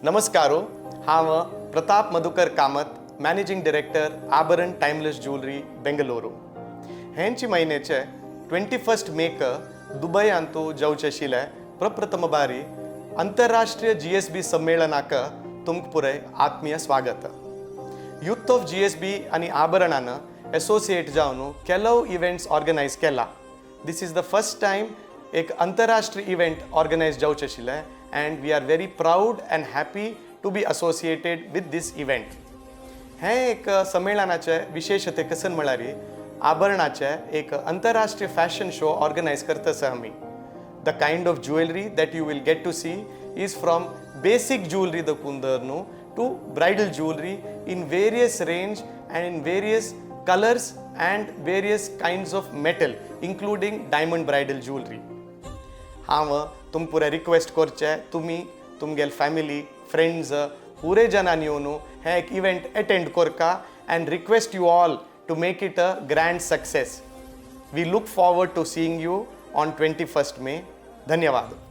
नमस्कार. हांव Pratap Madhukar Kamat, managing director, Abharan timeless jewellery, Bengaluru. हेंची म्हयन्याचे 21 मेक दुबयांतू जावचें आशिल्लें प्रप्रथम बारी आंतरराष्ट्रीय जीएसबी संमेलनाक तुमकां पुराय आत्मीय स्वागत. युथ ऑफ जीएसबी आनी आभरणान एसोसिएट जावन ಕೆಲವು इव्हेंट्स ऑर्गनायज केला. This is the first time एक आंतरराष्ट्रीय इव्हेंट ऑर्गनायज जावचें आशिल्लें and we are very proud and happy to be associated with this event. हें एक संमेलनाचें विशेशते कसन म्हळ्यार आभरणाचें एक आंतरराष्ट्रीय फॅशन शो ऑर्गनायज करता आसा आमी. The kind of jewelry that you will get to see is from basic jewelry दकून धरून to bridal jewelry in various range and in various colors and various kinds of metal, including diamond bridal jewelry. हांव तुमकां पुराय request करचें, तुमी तुमगेले family, friends पुरे जाणांनी येवन हें एक इव्हेंट एटेंड करका and request you all to make it a grand success. We look forward to seeing you on 21st May. धन्यवाद.